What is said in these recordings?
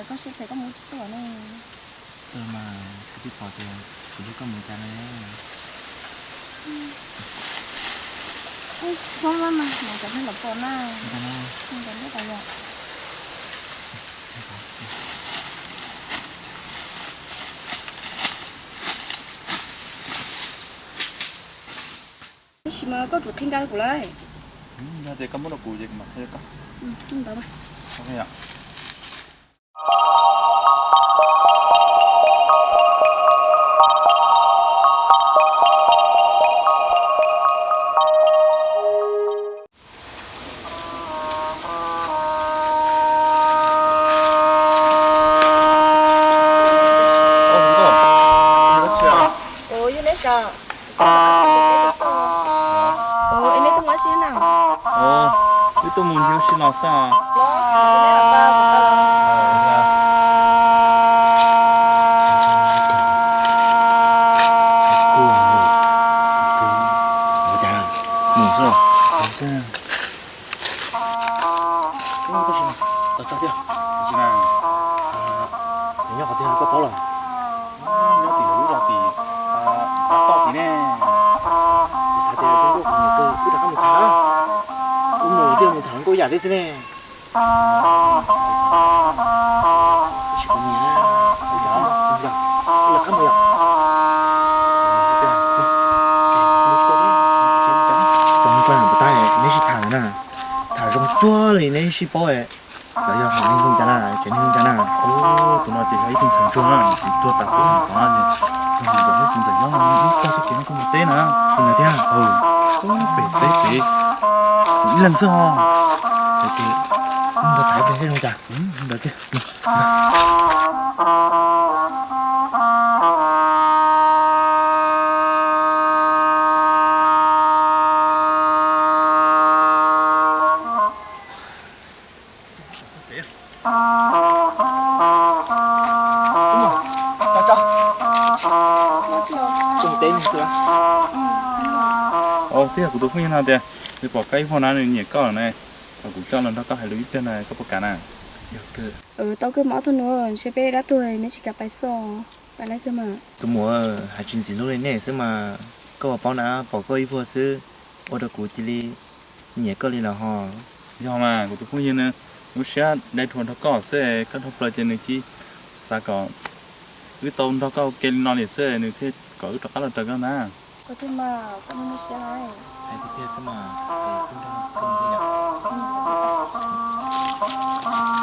Koj siab phem koj mus tsis tuaj ne. Tuaj mas kuv twb pom tias kuv coj koj mus cas ne. Ub, txhob maj mas, mus kom peb los pom na. Mus kom peb los yom. Tab sis mas koj tsum qhia nkaj rau kuv lawm. Yog tias koj muab rau kuv ces kuv mam qhia rau koj. Ntawd. Ua, yog neb sav. Ua, es neb tuaj ua si na? Wb tuaj mus ncig ua si los xwb. Mus xwb los. Nyob qhov twg koj paub los? Nyob tim lub zos tim Toj tim ne. Kuv xav tias zoo nkauj kuv niam kawg wb rov qab mus tham. Wb mus tias mus tham nkauj yam thiab xwb ne. Tab sis kuv niam, yog, yog, wb rov qab mus yom. Txog mus koj tas neb sib tham na, tham zoo cuag li neb sib paub. Los yog hais neeg zoo cas na, ces neeg zoo cas na. Ub, tus no ces yog ib tug ntxhais ntsuag na, tsis tuag tas kuv ntxov ces, ntxov tsis ntxeem nyob, ib tog txoj kev no tuaj mus teb na, tus ntawd thiab. Ub, pem teb ces ib leeg xwb os. Ces ntawd tham pem thiab zoo cas, ntawd tiag. Twb yog kuv tus phooj ywg no tias nws pom koj ib vuag na nws nyiam koj na, kom kuv coj los nrog koj hais lus ib pliag na koj puas kam na? Tau kawg mas ob tug nus, ntshe peb dab tuag neb tsis kam pais xwb, pais lawm kawg mas. Tus muam, hais tsis ntxim hlub li nej xwb mas, koj puas paub na, pom koj ib vuag xwb ua rau kuv cia li nyiam koj li los ho. Yog mas kuv tus phooj ywg nws lub siab dai dhuav nrog koj xwb, koj dhau plaws ces nws cia xav kom wb tau nrog koj ua ke li no li xwb nws thiaj kom wb rov qab los raws koj ntag. Koj tsis tso kuv pov tseg tau na.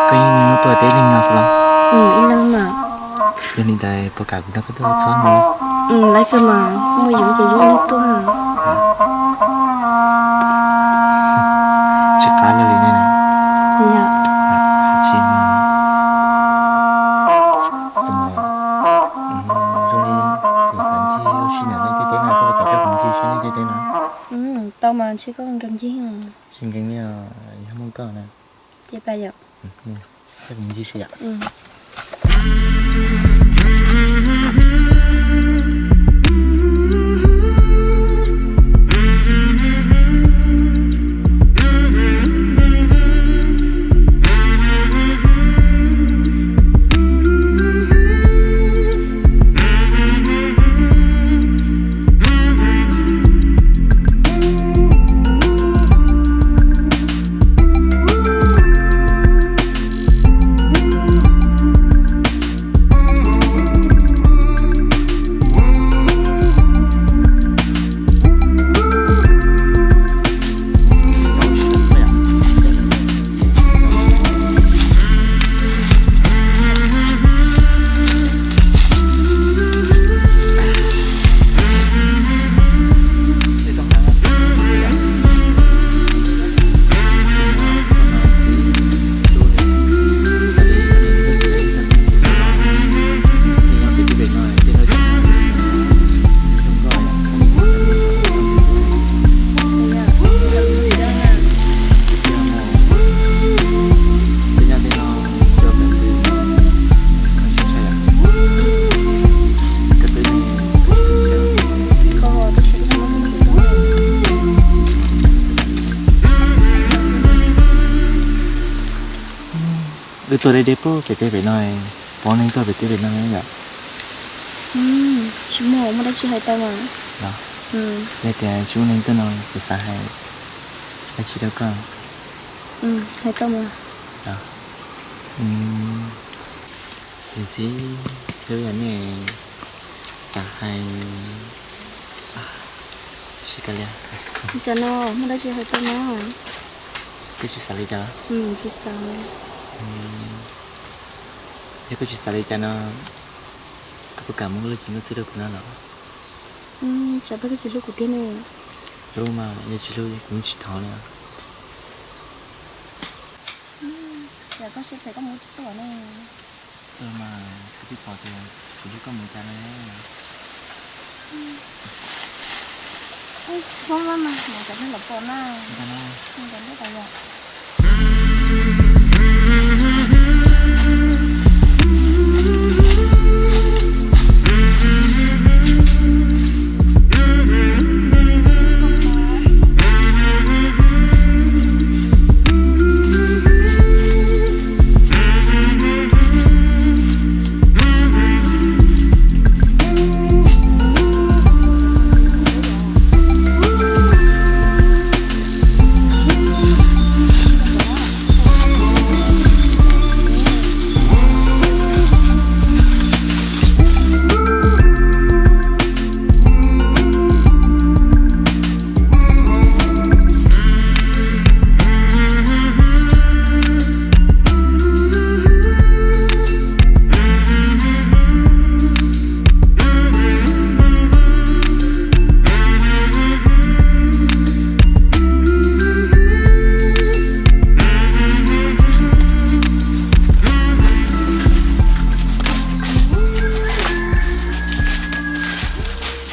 Koj yeej hnub tuaj teb neeg no xwb los? Ib leeg mas. Yog li ntawd puas kam kuv nrog koj tuaj txhob hnub? Lawv kawg mas, muaj yoov ces yoov tuaj. Tsis qab lawm li ne. Tsis Koj nkees ncig. Tsis nkees li, yog muaj koj na. Ces pab yom. Koj nkees ncig si yom. Wb tuaj deb deb puag pem teb pem no, pom neeg tuaj pem teb pem no yom. Tsis muaj, muaj dab tsi hais tau mas. Yog tias tsis muaj neeg tuaj no kuv xav hais dab tsi rau koj. Hais tau mas. Tus txiv, twb yog nej xav hais tsis kav liam. Cas no muaj dab tsi hais tau mas. Koj tsis xav li cas? Tsis xav. Yog koj tsis xav li cas no, koj puas kam muab lub cev lub txwj rau kuv no los? Tsam koj tsis hlub kuv tiag ne. Hlub mas, yog tsis hlub kuv tsis thov li. Yog koj siab phem koj mus tsis tuaj ne. Mas kuv twb pom tias kuv hlub koj mus cas ne. Ub, hoob mas mas cov neeg los pom na. Cov neeg los pom.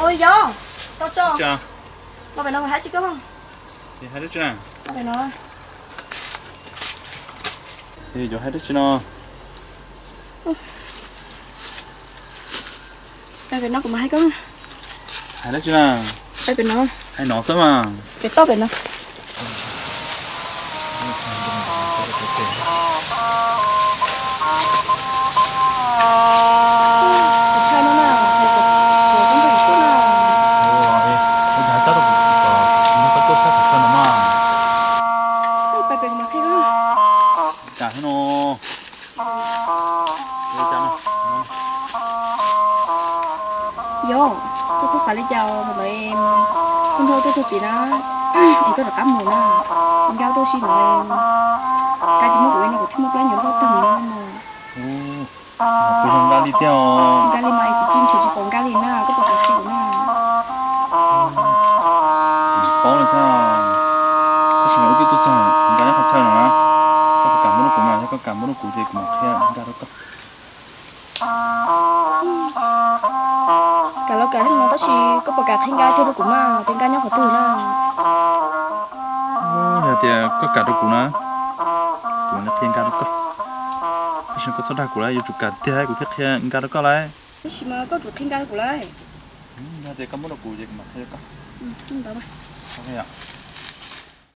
Ua yog, tau tso. Los pem no kuv hais tsis koj. Hais dab tsi na? Los pem no. Yuav hais dab tsi no? Pem no kuv mam hais koj. Hais dab tsi na? Pem no. Hais no xwb mas. Pem toj pem no. Pem no. Yog, koj txhob xav li cas, thaum ntawd kuv nrog tuaj tug tim na, es koj rov qab mus na, nkag tuaj si no, koj tsis muab kuv no kuv thiaj muaj plab nyuam loj tag no. Kuv yog nkag li tiag os. Nkag li mas es kuv cia ntshe tsis pom nkag li na, koj puas kam qhia kuv na? Paub li thiab, tab sis mas wb twb tuaj txog nkag nyob qhov chaw no na, koj puas kam npaj rau kuv mas, yog koj kam npaj rau kuv ces kuv mam qhia nkag rau koj. Kam los kam no tab sis koj puas kam qhia nkag kiag rau kuv mas, tias nkag nyob qhov twg na? Yog tias koj kam rau kuv na, kuv mam qhia nkag rau koj. Tab sis koj txhob dag kuv lawm, yuav tsum kam tiag kuv thiaj qhia nkag rau koj lauj. Tab sis mas koj tsum qhia nkag rau kuv lauj. Yog tias koj muab rau kuv ces kuv mam qhia rau koj.